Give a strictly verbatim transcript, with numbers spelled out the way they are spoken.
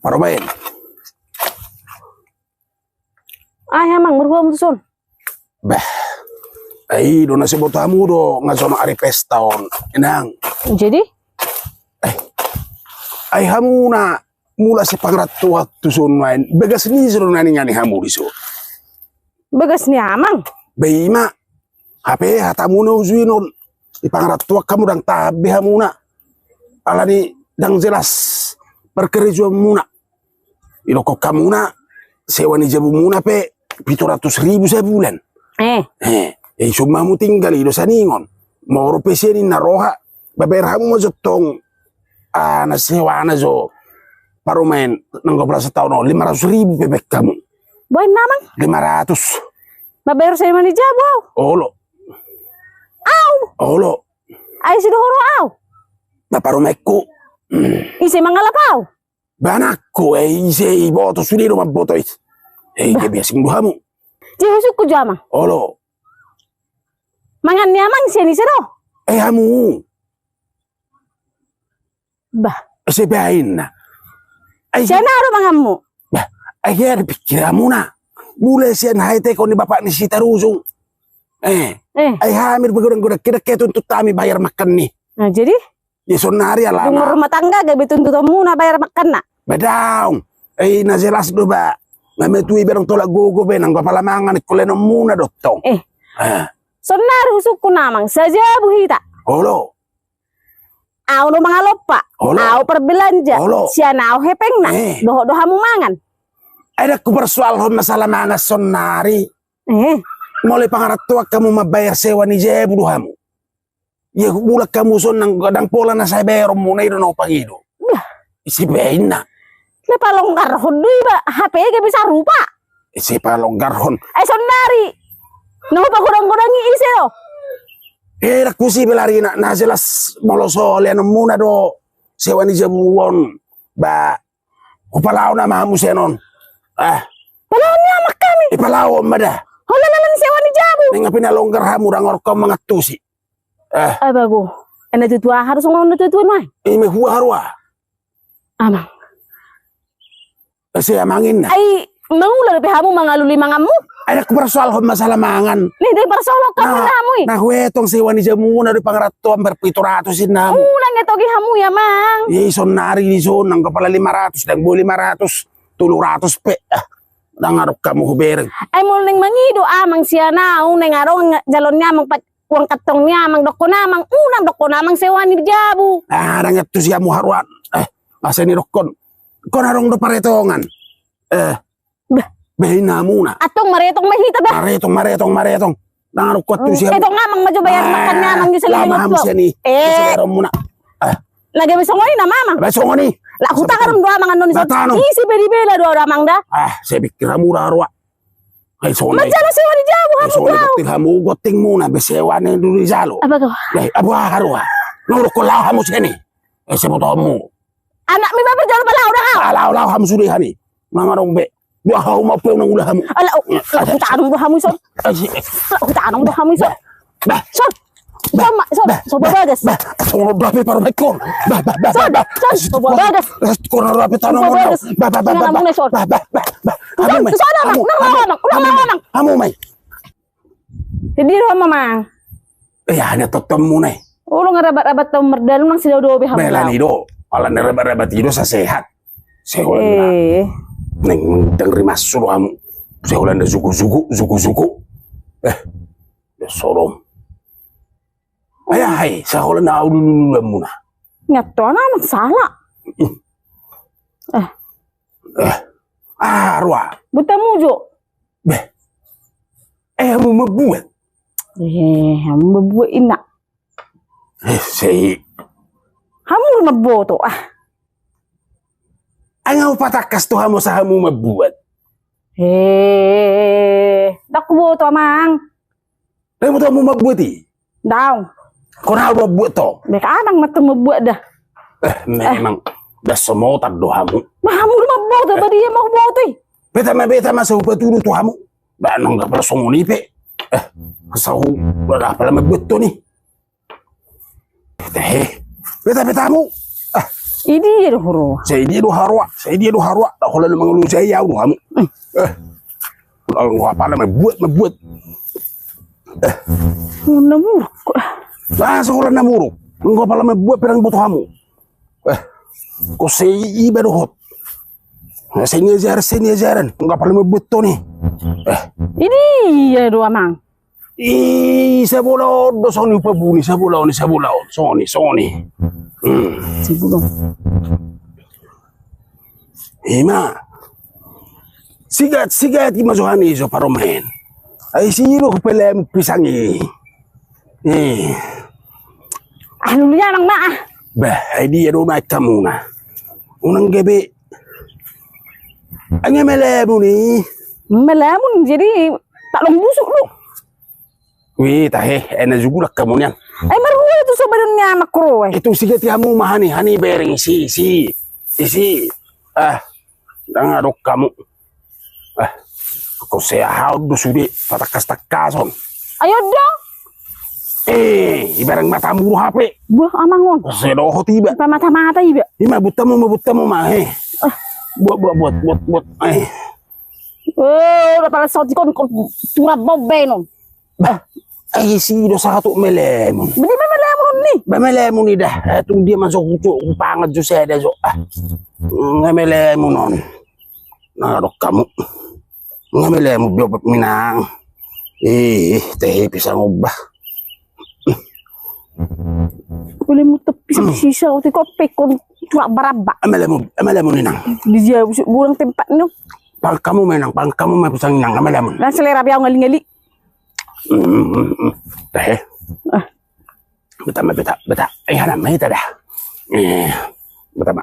Parumaen. Ai amang, marhua hamu tuson? Bah. Ai do na siboto hamu do nga songon ari pesta on, Inang. Jadi? Eh. Ai hamu na mula sipangarantoan tuson nuaeng, bagas ni ise do na ningani hamu dison? Bagas ni amang. Bah ima. Hape hatamuna uju i non, dipangarantoan hamu, ndang tahan be hamuna. Alani ndang jelas parkarejoanmuna. Didokkon hamuna sewa ni jabumuna pe pitu ratus ribu sabulan. Eh. Eh, ison ma hamu tinggal i do sian i on. Molo pe sian i na roha, baen hamu ma jo tong. Ah, na sewana jo parumaen nanggo pala sataon on, lima ratus ribu pe baen hamu. Boan amang? Lima ratus. Mabayar sewa ni jabu au? Olo. Au? Olo. Ai ise do huroha au? Bah parumaenku. Ise mangalap au? Bah anakku, eh, ise iboto, sude do mamboto i. Eh, bah. Jadi asing do hamu. Jadi husungkun jo amang. Olo. Mangan ni amang sian ise do? Eh, hamu. Bah. Ise baen na? Ai sian ahu do manganmu. Bah, ai hea do pingkiranmuna. Mula sian haeteon ni bapak ni si Tarujung. Eh. Eh. Ai hami do pagodang-godang, hea do hea tuntut hami bayar mangan i. Nah, jadi? Ia sonari alana. Dung rumah tangga gabe tuntutonmuna bayar manganna. Bah daong. Eh, na jelas do bah. Nga matua i be ndang tolap gogo be, nanggo pala mangan ingkon leanonmuna do tong. Eh. Eh. Sonari husungkun amang, sajabu hita. Olo. Au do mangalompa. Olo. Au parbelanja. Olo. Sian au hepengna. Eh. Dohot do hamu mangan. Ai ndang huparsoalhon masalah mangan sonari. Eh. Molo dipangarantoan hamu mambayar sewa ni jabu do hamu. Ia mulak hamu son nang, ndang pola na sai bayaronmuna i do na hupangido. Bah. Ise baen na? Na palonggarhon do iba, hape gabe sarupa. Ise palonggarhon? Ai sonari na hupagodang-godangi ise do? Eh, ndang husi be larina, na jelas molo so leanonmuna do sewa ni jabu on, bah, hupalaho nama hamu sian on. Ah. Palaho ni amang hami. Eh, palaho ma da. Holan alani sewa ni jabu. Nunga pe na longgar hamu, ndang adong hamu mangantusi. Ah. Ai bago. Ai na tuatua aha do songon na tuatua nuaeng? Ima hua haroa. Amang. Ise amang inna? Ai mangula dope hamu mangalului manganmu? Ai ndang huparsoalhon masalah mangan. Nda diparsoalhon hamu i. Na huetong sewa ni jabumuna do dipangarantoan marpitu ratus inna hamu. Unang etong i hamu i amang. Ia i sonari dison nanggo pala lima ratus, ndang boi lima ratus, tolu ratus pe. Ah. Ndang adong hamu hubereng. Ai molo naeng mangido amang sian au, naeng adong jaloon ni amang pat uang kantong ni amang, dokkon amang, unang dokkon amang sewa ni jabu. Ah, ndang antusi hamu haroa. Eh, masa ni dokkon. Ingkon adong do paretongan. Eh. Bah. Baen hamuna. Antong maretong ma hita bah. Maretong, maretong, maretong. Ndang adong huantusi hamu. Etong amang ma jo bayar mangan ni amang di sini. Lama hamu sian i. Eh. Baen hamuna. Ah. Na gabe songon i nama amang. Bah songon i. Lah hutanom do amang annon i. Bah tanom. Ise pe dibela do amang da. Ah, sai pingkir hamu da haroa. Ai songon i. Manjalo sewa ni jabu hamu. Songon i, gonting hamu, gontingmuna be sewa ni jabumuna. Apa kau? Bah, apa haroa? Nunga dokkon laho hamu sian i. Eh, sibotoonmu. Anakmi ma parjalo palaho da hau. Palaho, laho hamu sude hami. Ndang adong be. Dua hau ma pe unang ula hamu. Ala, hutanom do hamu ison. Hutanom do hamu ison. Bah. Son. Son, son, bah, so bagas. Bah, so bagas. Bah, bah, bah, bah. Son, bah, son, bah, so bagas. Kona rapi tano. Bah, bah, bah, bah. Bah, bah, bah. Son, son, amang. Hamu mai. Jadi ro amang. Eh, hanya totom muna. Olo nga rabat-rabat tong mardalan nang sidao do be hamu. Bela ni do. Ala ni rabat-rabat i do sa sehat. Sehat. Eh. Neng dang rimas suruh hamu. Sehat da suku-suku, suku-suku. Eh. Ya sodom. Ayah hai, sahola na au dulu dulu muna. Nyato ana masalah. Eh. Eh. Ah, rua. Buta mujo. Beh. Eh, hamu mambuat. Eh, hamu mambuat ina. Eh, sei. Hamu mamboto ah. Ai nga patangkas tu hamu asa hamu mambuat. Eh, dang huboto amang. Dang huboto hamu mambuat i. Dang. Kona au do mambuat to. Bek adang ma tu mambuat da. Eh, memang da somotan do hamu. Ba hamu do mamboto ba dia ma huboto i. Beta ma, beta ma asa hupatudu tu hamu. Ba nang ga pala songon i pe. Eh, asa hu ba da pala mambuat to ni. Beta he. Beta, beta hamu. Ah. Idia do huroa. Sai dia do haroa, sai dia do haroa. Ndang holan mangolu sai au do hamu. Eh. Nggo apala mambuat, mambuat. Eh. Na muruk. Nah, sekolah na muruk. Nggo apala mambuat pe ndang boto hamu. Eh. Ko sai iba dohot. Sai niajaran, sai niajaran. Nggo apala mambuat toni. Eh. Idia do amang. I, sabolaon do songon i upa buni, sabolaon, sabolaon, songon i, songon i. Hmm. Sabolaon. Ima. Sigat, sigat ima jo hane jo parumaen. Ai si do hupelem pisang i. Eh. Ah, lulian nang ma ah. Bah, ai dia do naik kamuna. Unang gabe. Ai nga melemun i. Melemun jadi tak long busuk lu. Wih, tahe, ena jugurak kamu nian. Ai marhua tu sobadan ni anak ro. Itu sigat i hamu ma hane, hane bereng si, si, si. Ah, ndang adong kamu. Ah, ko sehat do sude patangkas-tangkason. Ayo dong. Eh, ibarang matamu do hape. Buah amang on. Sedohot iba. Ipa mata-mata iba. Ima buat hamu ma, buat hamu ma, eh. Ah. Buat, buat, buat, buat, buat. Eh. Oh, udah pala sotikon kau turap bau benon. Bah, ai si do sahat melemun. Bini ma melemun ni. Ba melemun i dah. Eh, tung dia masuk kucuk, kupangan jo sada jo. Ah. Nga melemun on. Nah, dok kamu. Nga melemun biopet minang. Ih, tahe pisang obah. Boleh muter pisang sisa, otik kopi kon turak barabak. Melemun, melemun inang. Di dia busuk burang tempat no. Pang kamu menang, pang kamu ma pisang inang, melemun. Nah, selera biau ngali-ngali. Hmm, hmm, hmm. Tahe. Ah. Beta ma, beta, beta. Eh, hana ma hita dah. Eh, beta ma.